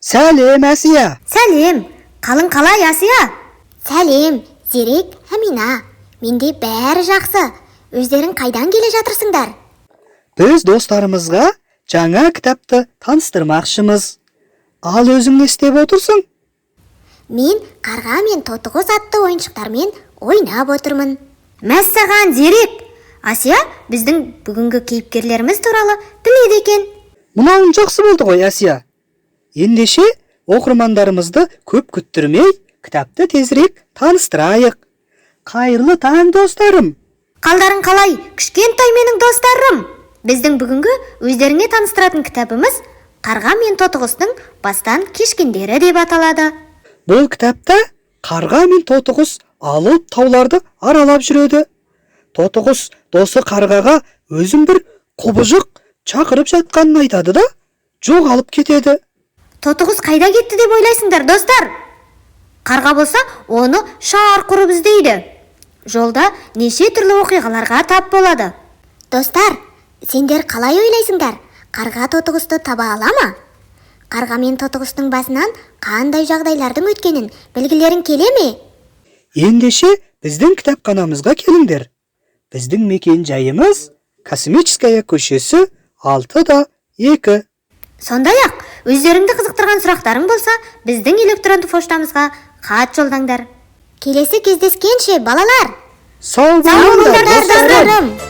Сәлем, Әсия! Сәлем! Қалың қалай, Әсия? Сәлем, Зерек, Әмина. Менде бәрі жақсы. Өздерің қайдан келе жатырсыңдар? Біз достарымызға жаңа кітапты таныстырмақшымыз. Ал өзің не істеп отырсың? Мен Қарға мен Тотықұс атты ойыншықтармен ойнап отырмын. Мәссаған, Зерек! Әсия біздің бүгінгі кейіпкерлеріміз туралы біледі екен. Мынауың жақсы болды ғой, Әсия. Ендеше, оқырмандарымызды көп күттірмей, кітапты тезірек таныстырайық. Қайырлы таң, достарым! Қалдарың қалай, кішкентай менің достарым? Біздің бүгінгі өздеріңе таныстыратын кітабымыз Қарға мен Тотықұстың бастан кешкендері деп аталады. Бұл кітапта қарға мен тотықұс алып тауларды аралап жүреді. Тотықұс досы қарғаға өзін бір құбыжық шақырып жатқанын айтады да, жоғалып кетеді. Тотықұс қайда кетті деп ойлайсыңдар, достар? Қарға болса, оны шарқ ұрып іздейді. Жолда неше түрлі оқиғаларға тап болады. Достар, сендер қалай ойлайсыңдар? Қарға Тотықұсты таба ала ма? Қарға мен Тотықұстың басынан қандай жағдайлардың өткенін білгілерің келе ме? Ендеше, біздің кітапханамызға келіңдер. Біздің мекен жайымыз Космическая көшесі 6-2. Сондай-ақ, өздеріңді қызықтырған сұрақтарың болса, біздің электронды поштамызға хат жолдаңдар. Келесі кездескенше, балалар! Сау Сау болыңдар, болыңдар, достарым! достарым!